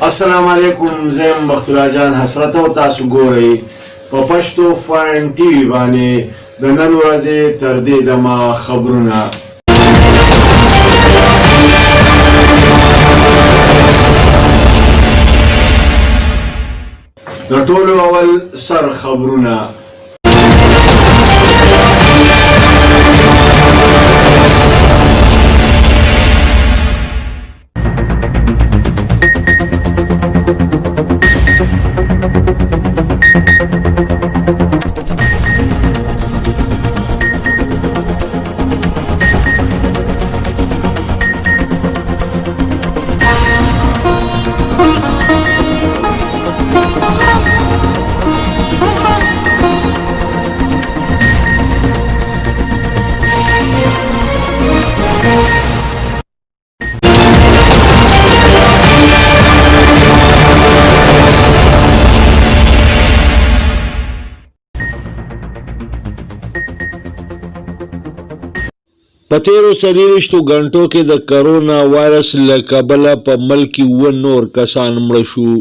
السلام علیکم، زه یم بخت الله جان حسرت او تاسو ګورئ په پښتو فاین ټي وي باندې د نن ورځې تر دې دمه خبرونه. د ټولو اول سر خبرونه. په تېرو څلېرویشتو ګنټو کې د کرونا وایرس له کبله په ملک کې اووه نور کسان مړه شو.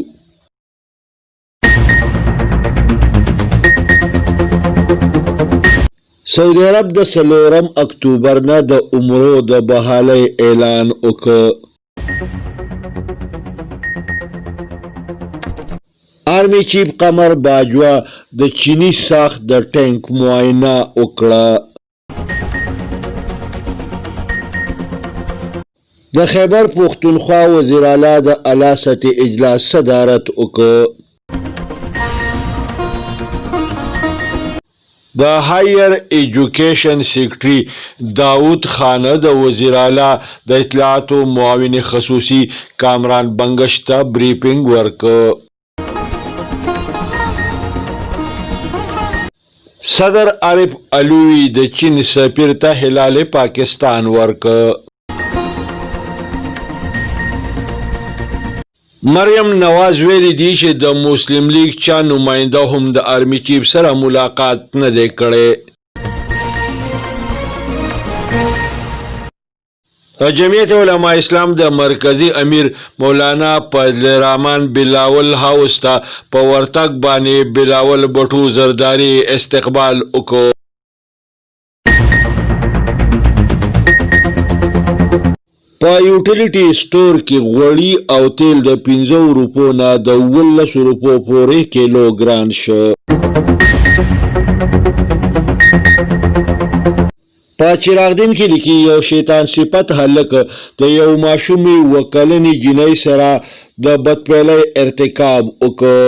سعودي عرب د څلورم اکتوبر نه د عمرو د بحالۍ اعلان وکړ. آرمي چیف قمر باجوه د چیني ساخت د ټانک معاینه وکړه. د خیبر پښتونخوا وزیراعلی د اعلی سطح اجلاس صدارت وکړ. د هائیر ایجوکیشن سیکرټري داؤد خان د وزیراعلی د اطلاعاتو معاون خصوصي کامران بنګش ته بریفنګ ورکړ. صدر عارف علوي د چین سفیر ته هلال پاکستان ورکړ. مریم نواز ویلي دي چې د مسلم لیګ چا نماینده هم د آرمي چیف سره ملاقات نه دی کړی. جمعیت علماء اسلام د مرکزي امیر مولانا فضل الرحمن بلاول هاوس ته په ورتګ باندې بلاول بټو زرداري استقبال وکړ. په یوټیلیټي سټور کې غوړي او تیل د پنځو روپو نه د 17 روپو پورې کیلو ګران شو. په چراغدین کې لیکي، یو شیطان صفت هلک د یو ماشومې 7 کلنې جینۍ سره د بدفعلۍ ارتکاب وکړ.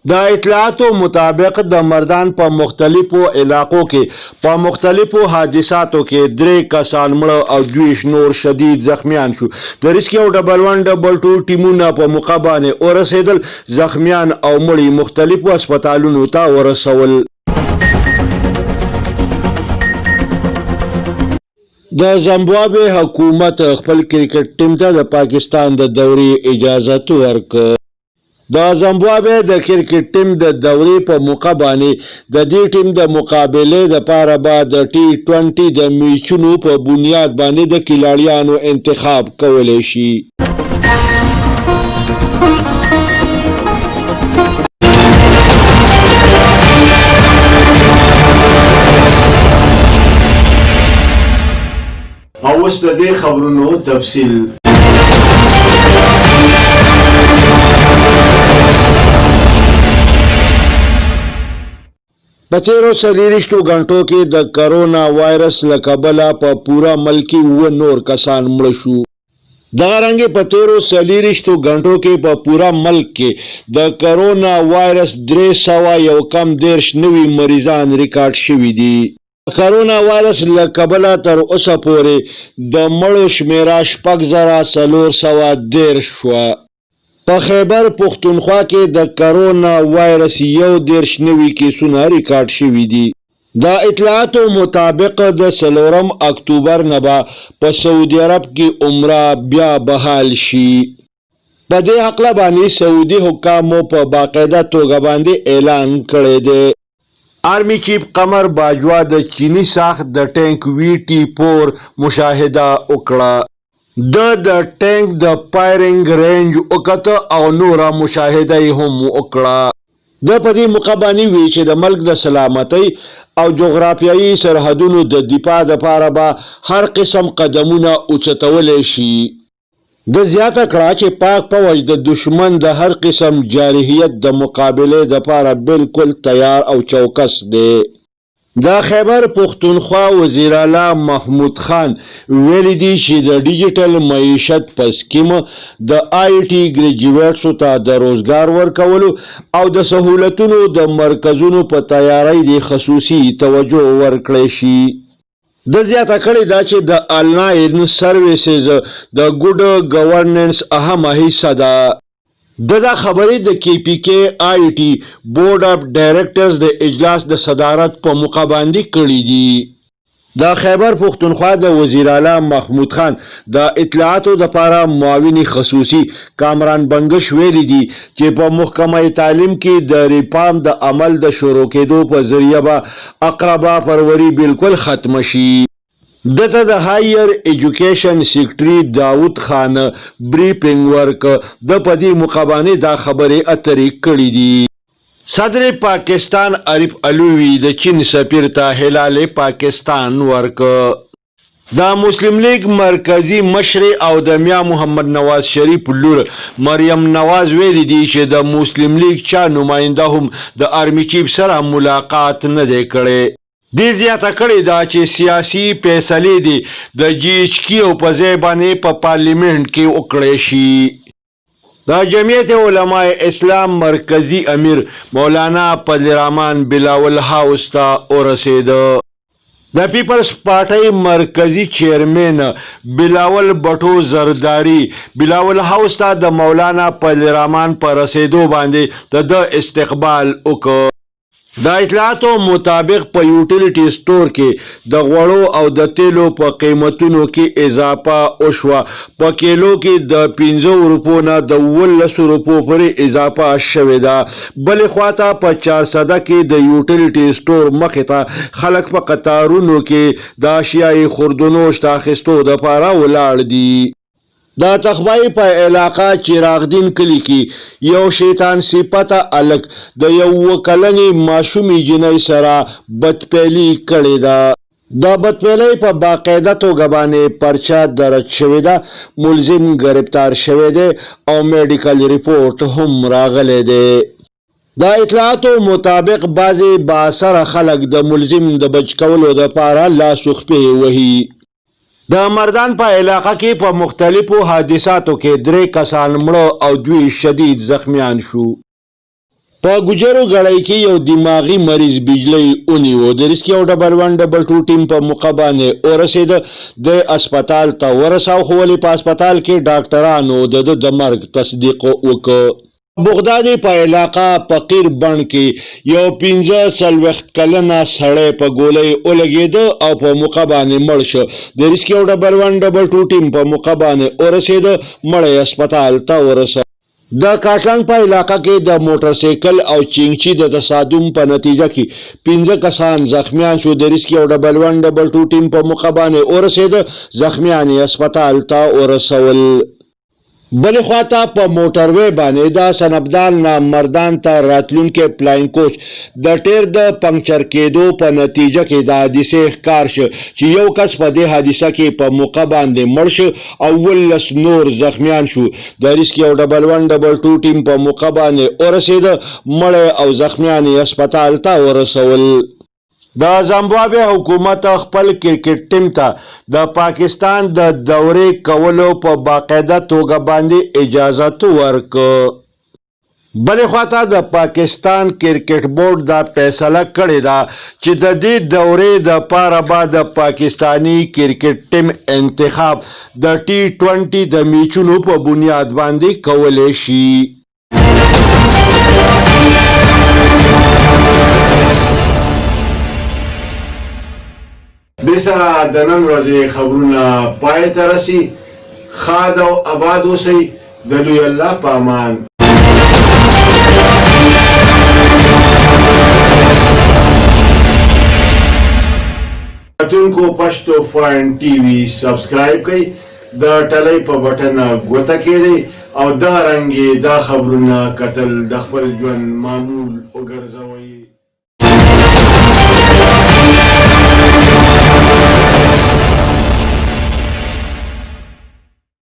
د اطلاعاتو مطابق د مردان په مختلفو علاقو کې په مختلفو حادثاتو کې درې کسان مړه او 22 نور شدید زخمیان شو. د ریسکیو او ډبل ون ډبل ټو ټیمونه په موقع باندې ورسېدل، زخمیان او مړي مختلفو هسپتالونو ته ورسول. د زمبابوې حکومت خپل کرکټ ټیم ته د پاکستان د دورې اجازت ورکړ. د زمبابوې د کرکټ ټیم د دورې په موقع باندې د دې ټیم د مقابلې لپاره به د ټي ټوئنټي د میچونو په بنیاد باندې د کلاړیانو انتخاب کولی شي. او اوس د دې خبرونو تفصیل. په تېرو څلېرویشتو ګنټو کې د کرونا وایرس له کبله په پوره ملک کې اووه نور کسان مړه شو. دغه رنګ په تېرو څلېرویشتو ګنټو کې په پوره ملک کې د کرونا وایرس 331 نوي مریضان ریکارډ شوي دي. د کرونا وایرس له کبله تر اوسه پورې د مړو شمېره 6430 شوه. په خیبر پښتونخوا کې د کرونا وایرس 31 نوي کیسونه ریکارډ شوي دي. د اطلاعاتو مطابق د څلورم اکتوبر نه به په سعودي عرب کې عمره بیا بحال شي. په دې هکله باندې سعودي حکامو په باقاعده توګه باندې اعلان کړی دی. آرمي چیف قمر باجوه د چیني ساخت د ټانک وي ټي فور مشاهده وکړه. ده د ټېنک د فائرنګ رېنج وکته او نوره مشاهده يې هم وکړه. ده په دې موقع باندې وې چې د ملک د سلامتۍ او جغرافيائي سرحدونو د دفاع دپاره به هر قسم قدمونه اوچتولې شي. ده زياته کړه چې پاک پوځ د دښمن د هر قسم جارحيت د مقابلې دپاره بالکل تيار او چوکس دی. د خیبر پښتونخوا وزیراعلی محمود خان ویلي دي چې د ډیجیټل معیشت په سکیم د آی ټي ګریجویټسو ته د روزګار ورکولو او د سهولتونو د مرکزونو په تیارۍ دې خصوصي توجه ورکړی شي. ده زیاته کړې ده چې د آنلاین سروسز د ګډ ګورننس اهمه حصه ده. ده دا خبرې د کې پي کې آئي ټي بورډ آف ډائرېکټرز د اجلاس د صدارت په موقع باندې کړې دي. د خیبر پښتونخوا د وزیراعلی محمود خان د اطلاعاتو دپاره معاون خصوصي کامران بنګش ویلي دي چې په محکمه تعلیم کې د ریفارم د عمل د شروع کېدو په ذریعه به اقربا پروري بالکل ختمه شي. ده ته د هائیر ایجوکیشن سیکرټري داؤد خان بریفنګ ورکړ. ده په دې موقع باندې دا خبرې اترې کړې دي. صدر پاکستان عارف علوي د چین سفیر ته هلال پاکستان ورکړ. د مسلم لیګ مرکزي مشرې او د میا محمد نواز شریف لور مریم نواز ویلي دي چې د مسلم لیګ چا نماینده هم د آرمي چیف سره ملاقات نه دی کړی. دې زیاته کړې ده چې سیاسي فیصلې دې د جي ایچ کیو په ځای باندې په پارلیمنټ کې وکړی شي. د جمعیت علماء اسلام مرکزي امیر مولانا فضل الرحمن بلاول هاوس ته ورسېده. د پیپلز پارټۍ مرکزي چیئرمین بلاول بټو زرداري بلاول هاوس ته د مولانا فضل الرحمن په رسېدو باندې د ده استقبال وکړ. د اطلاعاتو مطابق په یوټیلیټي سټور کې د غوړو او د تیلو په قیمتونو کې اضافه وشوه، په کیلو کې د پنځه روپو نه د 17 روپو پورې اضافه شوې ده. بلې خوا ته په چارسده کې د یوټیلیټي سټور مخې ته خلک په قطارونو کې د اشیاء خوردونوش د اخیستو دپاره ولاړ دي. د تخبای په علاقه چراغدین کلي کې یو شیطان صفته هلک د یو اووه کلنې ماشومې جینۍ سره بدفعلي کړې ده. د بدفعلۍ په باقاعده توګه باندې پرچه درج شوې ده، ملزم ګرفتار شوی دی او میډیکل رپورټ هم راغلی دی. د اطلاعاتو مطابق بعضې بااثره خلک د ملزم د بچ کولو دپاره لاس و خپې وهي. د مردان په علاقه کې په مختلفو حادثاتو کې درې کسان مړه او دوی شدید زخمیان شو. په ګجرو ګړۍ کې یو دماغي مریض بجلۍ ونیو. د ریسکیو ډبل ون ډبل ټو ټیم په موقع باندې ورسېده. دی هسپتال ته ورساو خو ولې په هسپتال کې ډاکټرانو د ده د مرګ تصدیق وکړ. بغدادي په علاقه فقیر بڼ کې یو 45 کلنه سړی په ګولۍ ولګېده او په موقع باندې مړ شو. د ریسکیو ډبل ون ډبل ټو ټیم په موقع باندې ورسېده، مړی هسپتال ته ورساوه. د کاټلنګ په علاقه کې د موټرسایکل او چینګچي د تصادم په نتیجه کې پنځه کسان زخمیان شو. د ریسکیو ډبل ون ډبل ټو ټیم په موقع باندې ورسېده، زخمیان یې هسپتال ته ورسول. بلې خوا ته په موټروې باندې د حسن ابدال نه مردان ته راتلونکی پلاین کوچ د ټیر د پنکچر کېدو په نتیجه کې د حادثې ښکار شو چې یو کس په دې حادثه کې په موقع باندې مړ شو او 17 نور زخمیان شو. د ریسکیو ډبل ون ډبل ټو ټیم په موقع باندې ورسېده، مړی او زخمیان یې هسپتال ته ورسول. د زمبابوې حکومت خپل کرکټ ټیم ته د پاکستان د دورې کولو په باقاعده توګه باندې اجازت ورکړ. بلې خواته د پاکستان کرکټ بورډ دا فیصله کړې ده چې د دې دورې د پاره به د پاکستاني کرکټ ټیم انتخاب د ټي ټوینټي د میچونو په بنیاد باندې کولی شي. دې سره د نن ورځې خبرونه پای ته رسي. ښاد او اباد اوسئ، د لوی الله په امان. کتونکو پښتو فاین ټي وي سبسکرایب کړئ. د ټلۍ په بټن ګوته کېدئ او دغه رنګې دا خبرونه کتل د خپل ژوند معمول وګرځوئ.